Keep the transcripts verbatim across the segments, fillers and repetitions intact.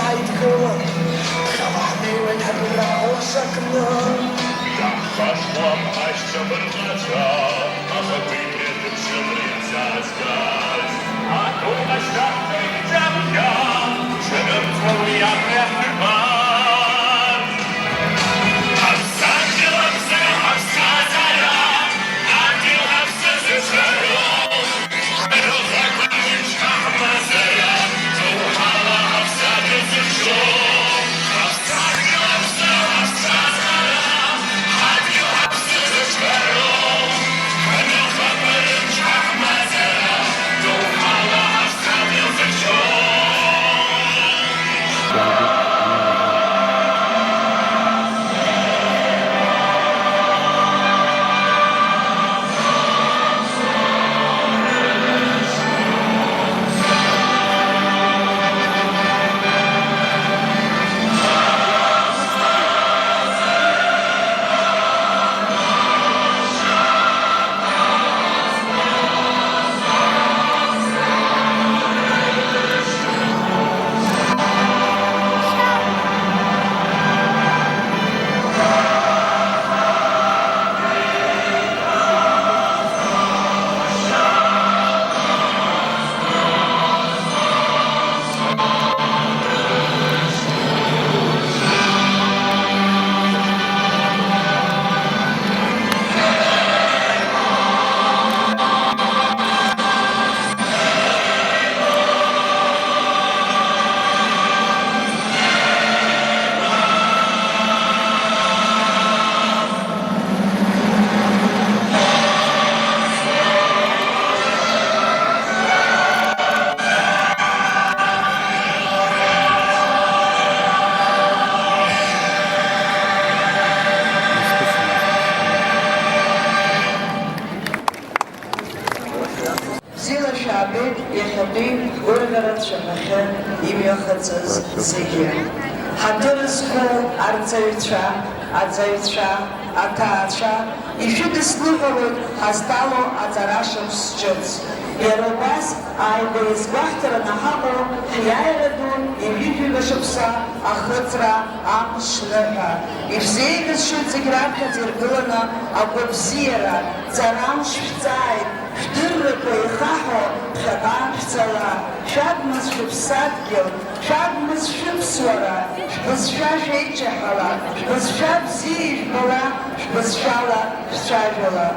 Ҳаидгылан, ԥхьаҟа ҳнеиуеит ҳабырра лашакны. Иаҳхашҭуам ҳашьцәа фырхацәа, ахатәи мҩаҭыԥ шьыбжьаҵәҟьаз. Атәым ашьҭаҳҵоит џьабшьа, ҽа нырцә уи абра ҳҭыԥан. Ҳаԥсадгьыл аԥсы, ҳаԥсҭазаара, адгьыл аԥсы зыцәшәароу. Бзиала шәаабеит иахьатәи ҳгәырӷьаратә цәаҳәахьы имҩахыҵыз зегьы. Ҳаҭыр зқәу арҵаҩцәа, аҵаҩцәа, аҭаацәа, ишәыдысныҳәалоит ҳазҭало аҵара шықәс ҿыц. Иара убас, ааигәа иазгәаҳҭараны ҳаҟоу ҳиааира ду ҩажәижәаба шықәса ахыҵра амш ныҳәа. Ишәзеиӷьасшьоит зегь раԥхьаӡа иргыланы агәабзиара, ҵаран шәҵааит, шәдыррақәа еихаҳо ԥхьаҟа шәцала, шәадмыз шәыԥсадгьыл, шәадмыз шәыԥсуара, шәбызшәа шәеиҷаҳала, шәбызшәа бзиа ижәбала, шәбызшәала шәцәажәала.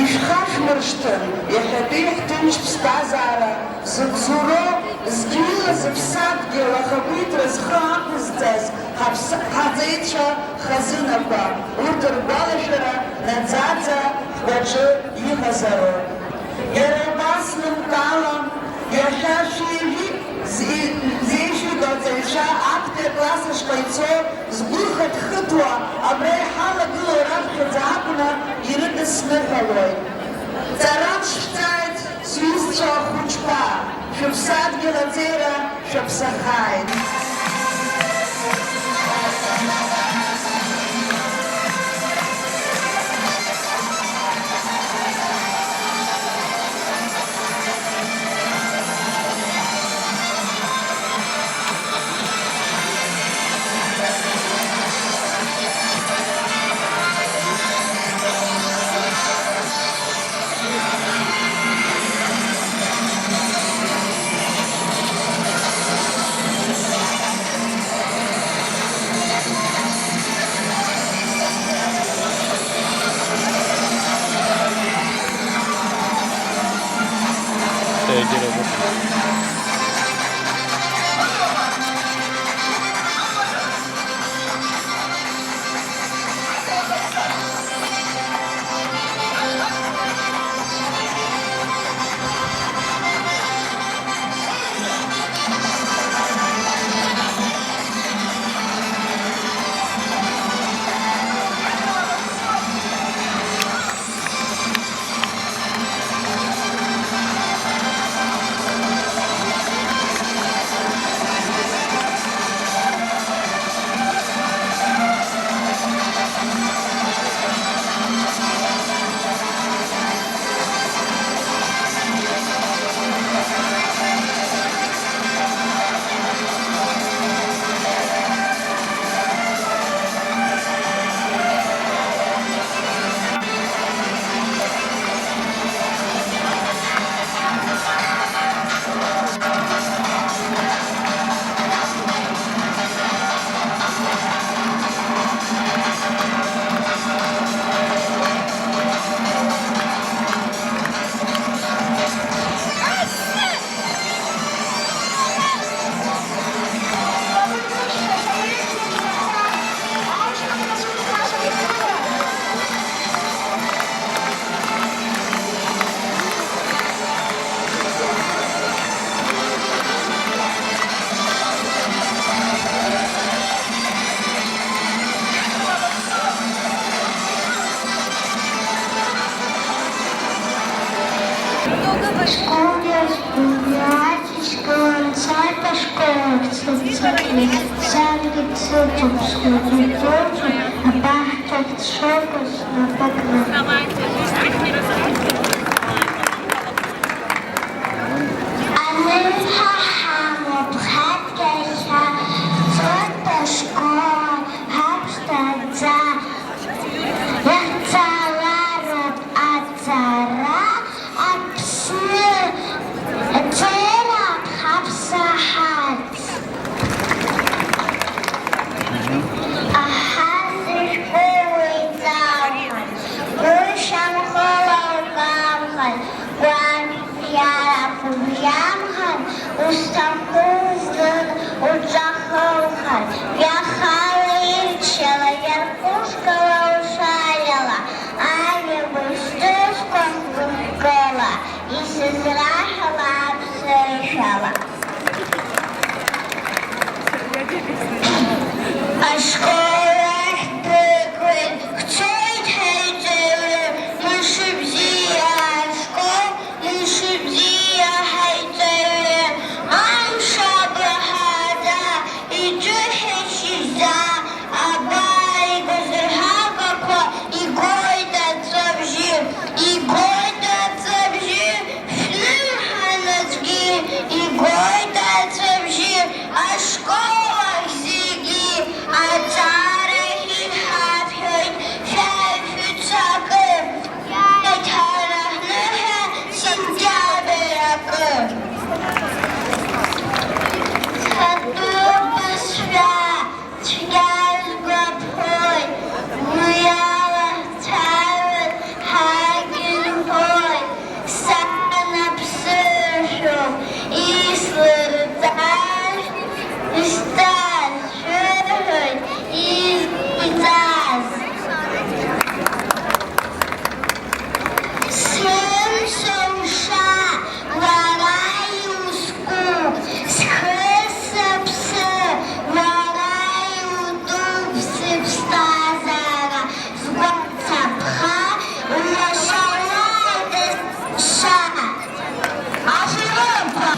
Ишәхашәмыршҭын иахьатәи ҳҭынч ԥсҭазаара, зыгәзуроу, зқьҩыла зыԥсадгьыл ахақәиҭра зхы ақәызҵаз ҳаԥс-, ҳаҵеицәа хазынақәа, урҭ ргәалашәара наӡаӡа ҳгәаҿы иҟазароуп. Иара убас лымкаала, иахьа шәи жәи зи-, зеижәытә аҵаҩцәа актәи акласс ашҟа ицо, згәы рхыҭхыҭуа абра иҳалагылоу раԥхьаӡа акәны ирыдысныҳәалоит. Ҵаран шәҵааит, сҩызцәа ахәыҷқәа, шәыԥсадгьыл аҵеира шәаԥсахааит! Саргьы сыцуп, схәыҷы-ԥсхәыҷуп, абаҳчахь сшыҟоу снапы кны. Анырҳәа ҳамоуп ҳадгьыл ахьаа, ҳцоит ашкол, ҳаԥшӡа аӡа. Иаҳцалароуп аҵара, Аԥсны ҵеира ҳаԥсаҳарц. Аҳа зышәҟәы уеиҵалҳәан, гәышьамхыла укамхар, гәаҟ- Иара гәыбӷьамхан, узҭаху зны уҿахылхар, иахала ирччала, иаркушкала ушариала, аҩбагь сҿызхуан гәыԥкыла, исызраҳәала аԥсышәала. Ашкол ахь дәықәлеит, ҳцоит ҳаиҵаҩы, мшыбзиа ашкол. Мшыбзиа ҳаиҵаҩы, амш абаҳаӡа, иҿыхьашьшьӡа, абар игәазырҳагақәа игоит аҵәҵәабжьы, игоит аҵәҵәабжьы, шәлымҳа нацәгьы, игоит аҵәҵәабжьы, ашкол ахь зегьы аҵаарахь иҳаҳәоит, шәааи шәыццакы. Иааит ҳара ҳныҳәа сентиабр акы. Схатәы бызшәа цәгьа сгәаԥхоит, уи ала ҳцәажәар ҳагьынхоит. Сан аԥсышәоуп ислырҵаз, исҭаз шәыҳәоит, изҵаз. Сымшоуша, уара иуску, схы сыԥсы, уара иутәуп сыԥсҭазаара, сгәацаԥха, улашалааит есымша. Ашәарыԥа!